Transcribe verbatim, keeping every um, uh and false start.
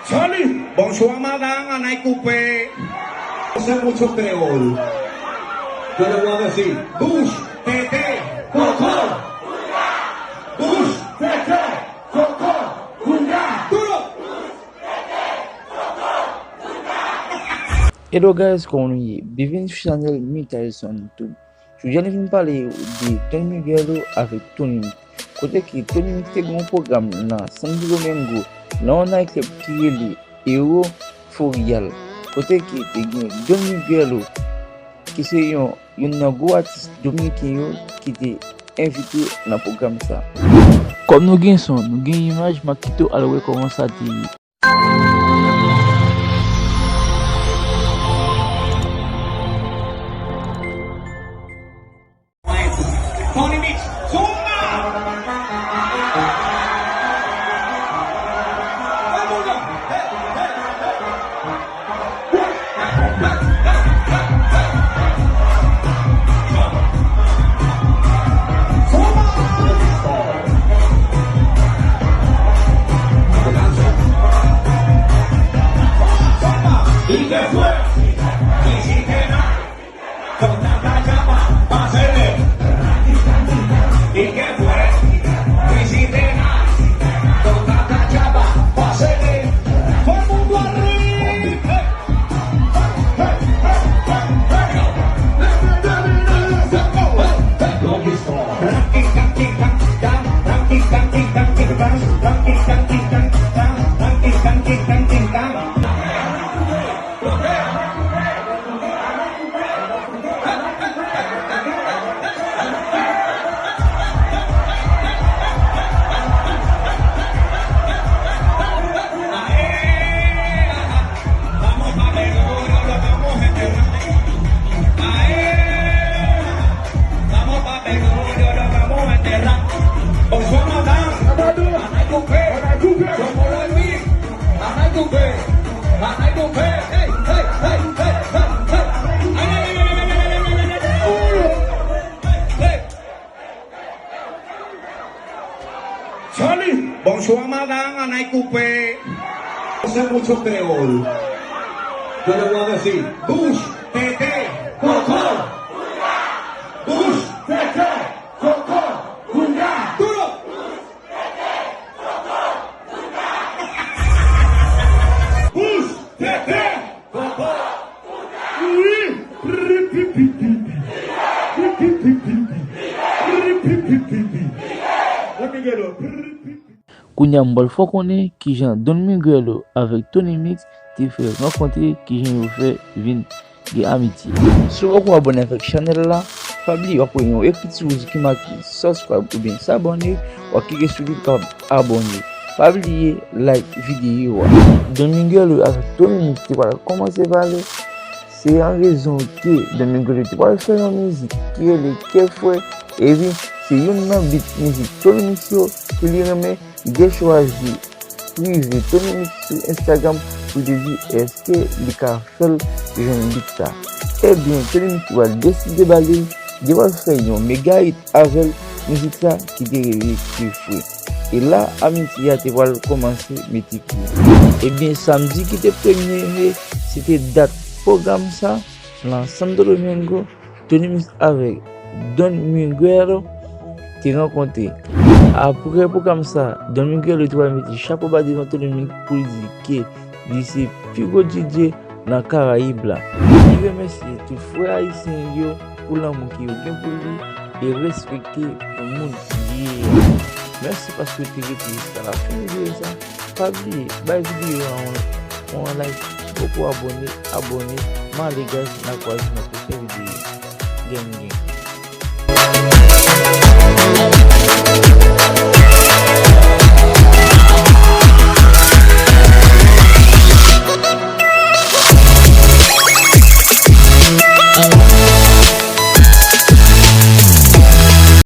Salut, bonsoir madame, anay koupe. Ese mucho creol. Yo te voy a decir, bouch, tete, koko. Bouch, tete, koko, kounya. Duro. Hello guys, kòman nou ye? Byenveni sou chanèl Mitayson YouTube. Jodi a nou vin pale de Don Miguelo avèk Tony Mix. Kote ke Tony Mix te gen yon pwogram nan Santo Domingo, nan yon nightclub ki rele Euphoria. Kote ke te gen Don Miguelo, ki se yon, youn nan gwo atis dominiken yo, ki te envite nan pwogram sa. Kòm nou gen son, nou gen imaj, Makito al wè kòman sa te ye. Tony Mix, zumba! Salut, bonsoir madame, anay koupe. Ese mucho creol. Yo te voy a decir, bouch, tete, koko. Bouch, tete, koko, kounya. Duro. Bouch, tete, koko, kounya. Kounye a m pral fè w konnen kijan Don Miguelo avèk Tony Mix te fè rankontre, kijan yo fè vin gen amitye. Si w poko abòne avèk chanèl la, pa bliye w ap wè yon ekriti wouj ki make subscribe oubyen s'abonner, w ap klike sou li pou w kapab abòne. Pa bliye like videyo a. Don Miguelo avèk Tony Mix te pral kòmanse pale. Se an rezon ke Don Miguelo te pral fè yon mizik ki rele Kè Frè, epi se youn nan beat mizik Tony Mix yo ke li renmen. Li te chwazi prive Tony Mix sou Instagram pou l te di èske li ka fè l jwenn beat sa. Ebyen, Tony Mix te pral deside ba li l, li te pral fè yon mega hit avè l, mizik sa ki te rele Kè Frè. E la, amitye a te pral kòmanse mete pye. Ebyen, samdi ki te premye me, se te dat pwogram sa, nan Santo Domingo, Tony Mix avèk Don Miguelo te rankontre. Apre pwogram sa, Don Miguelo te pral mete chapo ba devan Tony Mix pou l di ke li se pi gwo D J nan Karayib la. Li remèsye tout frè ayisyen yo pou lanmou ke yo gen pou li e respekte pou moun li ye a. Mèsi paske w te rete jiska lafen videyo sa. Pa bliye bay videyo a yon, yon like, si w poko abòne, abòne. M ale guys, n a kwaze nan pwochen videyo. Gang gang.